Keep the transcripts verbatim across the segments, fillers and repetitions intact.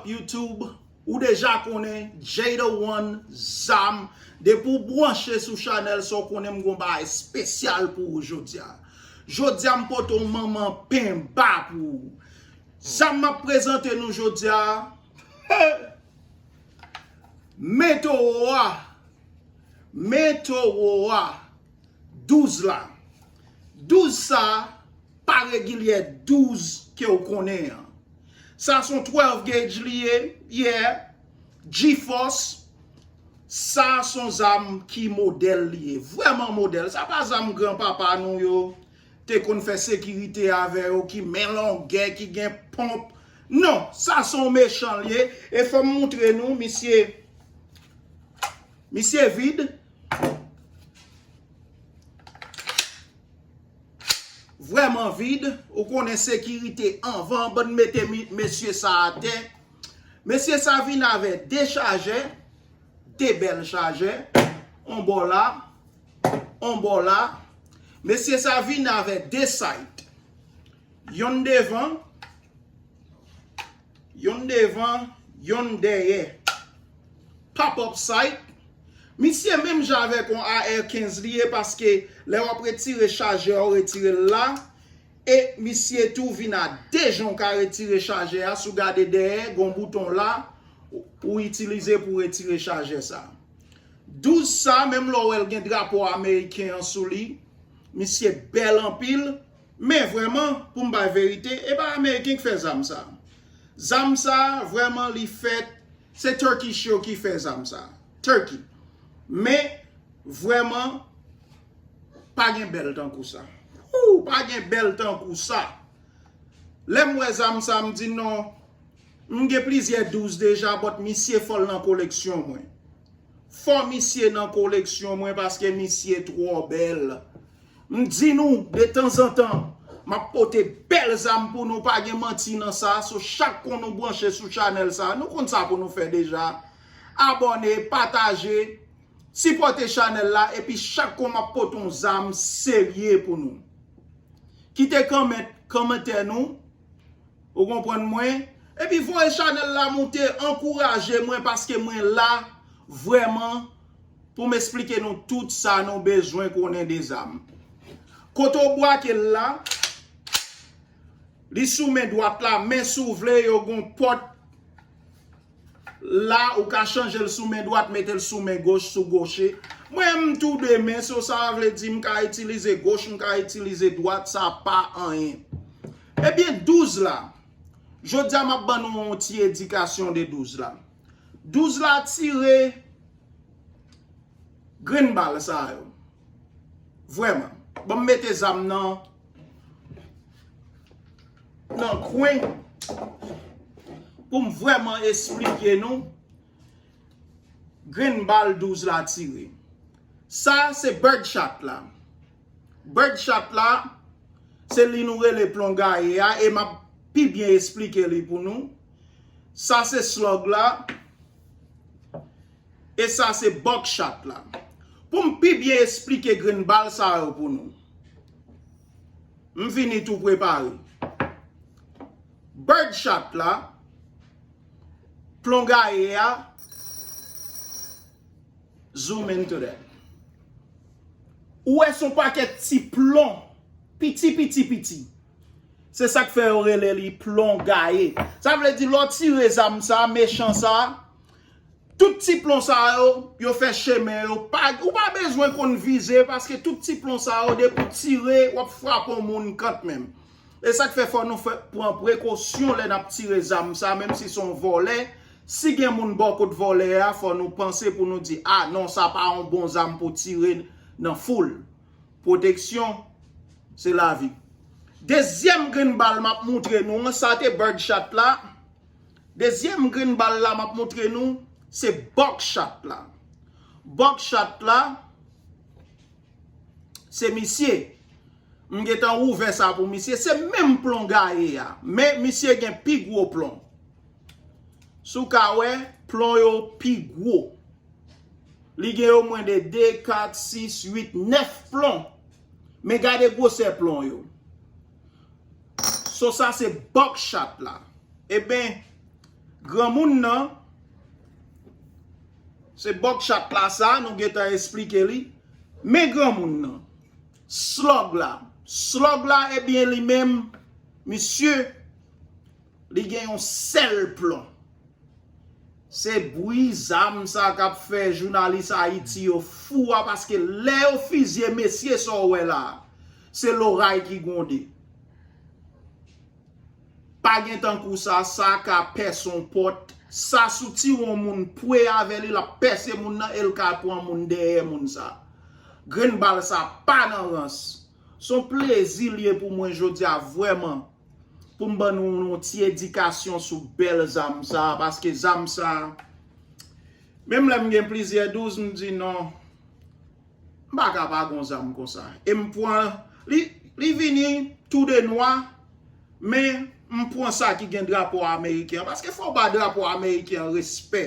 YouTube, ou deja konnen, Jada One, zam. Depi w branche sou chanèl sa, w konnen m gon bagay espesyal pou ou jodi a. Jodi a, m pote yon manman penba pou ou. Zam m ap prezante nou jodi a, men towo a, men towo a, douz la. Douz sa, pa regilyè douz ke w konnen an. Sa se yon twelve gauge li ye, yeah, G-Force. Sa se yon zam ki modèl li ye. Vrèman modèl. Sa pa zam granpapa nou yo te konn fè sekirite avè yo, ki men longè, ki gen ponp. Non, sa se yon mechan li ye. E fò m moutre nou, misye, misye vid. Vrèman vid. Ou konnen sekirite anvan, bann mete mi-, mesye sa atè. Mesye sa vin avè de chajè, de bèl chajè, on bò la, on bò la. Mesye sa vin avè de sight. Yonn devan, yonn devan, yonn dèyè. Pop up sight. Misye menm jan avèk yon A R kenz li ye, paske lè w ap retire chajè a, w retire l la. E misye tou vin a de jan w ka retire chajè a. Si w gade dèyè, gon bouton la, ou, ou itilize pou retire chajè sa. Douz sa, menm lè w wè l gen drapo ameriken an sou li, misye bèl anpil. Men vrèman, pou m bay verite, e pa ameriken ki fè zam sa. Zam sa, vrèman, li fèt, se Turkish yo ki fè zam sa. Turkey. Men, vrèman, pa gen bèl tankou sa. Ou, pa gen bèl tankou sa. Lè m wè zam sa, m di non, m gen plizyè douz deja, but misye fò l nan koleksyon mwen. Fò misye nan koleksyon mwen paske misye twò bèl. M di nou, de tanzantan, m ap pote bèl zam pou nou, pa gen manti nan sa. So, chak kon nou branche sou chanèl sa, nou konn sa pou nou fè deja. Abòne, pataje, sipòte chanèl la, epi chak kon m ap pote yon zam serye pou nou. Kite kòmant-, kòmantè nou, ou konprann mwen? Epi voye chanèl la moute, ankouraje mwen paske mwen la vrèman pou m esplike nou tout sa nou bezwen konnen de zam. Kote w brake l la, li sou men dwat la, men si w vle, yo gon pòt la, ou ka chanje l sou men dwat, mete l sou men goch, sou goche. Mwen, m tou de men, so sa vle di m ka itilize goch, m ka itilize dwat, sa pa anyen. Ebyen, douz la, jodi a m ap ban nou yon ti edikasyon de douz la. Douz la tire grenn bal sa yo. Vrèman. Ban m mete zam nan, nan kwen pou m vrèman esplike nou grenn bal douz la tire. Sa se birdshot la. Birdshot la, se li nou rele plon gaye a, e m ap pi byen esplike li pou nou. Sa se slug la, e sa se buckshot la. Pou m pi byen esplike grenn bal sa yo pou nou, m vini tou prepare. Birdshot la, plon gaye a, zoom into that. Ou wè se yon pakèt ti plon, piti, piti, piti. Se sa k fè yo rele li plon gaye. Sa vle di lè w tire zam sa, mechan sa, tout ti plon sa yo, yo fè chemen yo. Pa, ou pa bezwen konn vize, paske tout ti plon sa yo, depi w tire, w ap frape yon moun kanmenm. E sa k fè fò nou fè, pran prekosyon lè n ap tire zam sa, menm si se yon vòlè. Si gen moun bò kot vòlè a, fò nou panse pou nou di, a non, sa pa yon bon zam pou tire nan foul. Pwoteksyon, se lavi. Dezyèm grenn bal m ap moutre nou an, sa te birdshot la. Dezyèm grenn bal la m ap moutre nou, se buckshot la. Buckshot la, se misye. M gentan ouvè sa pou misye. Se menm plon gaye a. Men misye gen pi gwo plon. Si w ka wè, plon yo pi gwo. Li gen omwen de de, kat, sis, uit, nèf plon. Men gade gwosè plon yo. So sa se buckshot la. Eben, Granmoun nan, se bòkchat la sa, nou gentan esplike li. Men granmoun nan, slòg la. Slòg la, ebyen, li menm, misye, li gen yon sèl plan. Se bri zam sa k ap fè jounalis Ayiti yo fou a, paske lè yo fizye mesye sa w wè la, se loray ki gwonde. Pa gen tankou sa, sa ka pèse yon pòt, sa si w tire yon moun pwe avè li, l ap pèse moun nan e l ka pran moun dèyè moun sa. Grenn bal sa pa nan rans. Se yon plezi l ye pou mwen jodi a vrèman, pou m ban nou yon ti edikasyon sou bèl zam sa, paske zam sa, menm lè m gen plizyè douz, m di non, m pa ka pa gon zam konsa. E m pran, li, li vini tou de nwa, men m pran sa ki gen drapo ameriken an, paske fò w ba drapo ameriken an respè.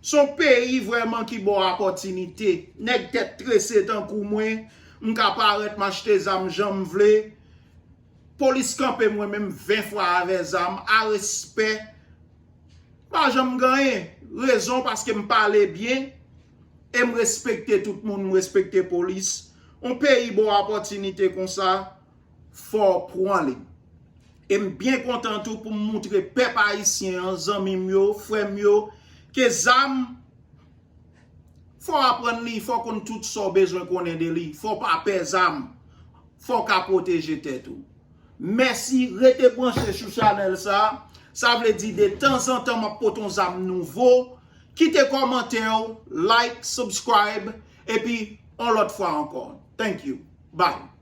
Se yon peyi vrèman ki ba w opòtinite. Nèg tèt trese tankou mwen, m ka parèt, m achte zam jan m vle. Polis kanpe mwen menm ven fwa avè zam, a respè. Pa janm genyen rezon paske m pale byen e m respekte tout moun, m respekte polis. Yon peyi ba w opòtinite konsa, fò w pran li. E m byen kontan tou pou m moutre pèp ayisyen an, zanmi m yo, frè m yo, ke zam, fò w aprann li, fò w konn tout sa w bezwen konnen de li, fò w pa pè zam, fò w ka pwoteje tèt ou. Mèsi, rete branche sou chanèl sa. Sa vle di de tanzantan m ap pote yon zam nouvo. Kite kòmantè w, like, subscribe, epi yon lòt fwa ankò. Thank you. Bye.